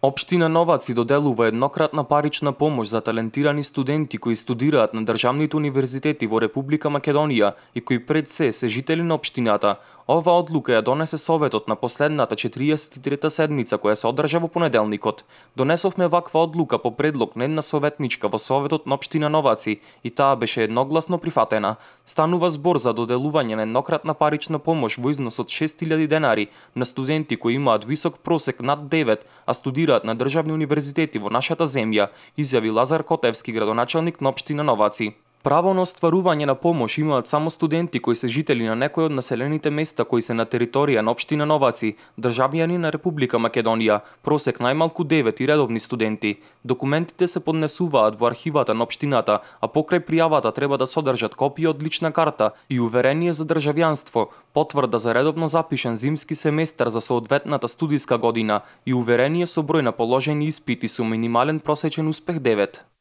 Општина Новаци доделува еднократна парична помош за талентирани студенти кои студираат на државните универзитети во Република Македонија и кои пред се жители на општината. Ова одлука ја донесе Советот на последната 43-та седница која се одржа во понеделникот. Донесовме ваква одлука по предлог на една советничка во Советот на општина Новаци и таа беше едногласно прифатена. Станува збор за доделување на еднократна парична помош во износ од 6000 денари на студенти кои имаат висок просек над 9, а студираат на државни универзитети во нашата земја, изјави Лазар Котевски, градоначелник на општина Новаци. Право на остварување на помош имаат само студенти кои се жители на некој од населените места кои се на територија на општина Новаци, државјани на Република Македонија, просек најмалку 9 и редовни студенти. Документите се поднесуваат во архивата на општината, а покрај пријавата треба да содржат копија од лична карта и уверение за државјанство, потврда за редовно запишан зимски семестар за соодветната студиска година и уверение со број на положени испити со минимален просечен успех 9.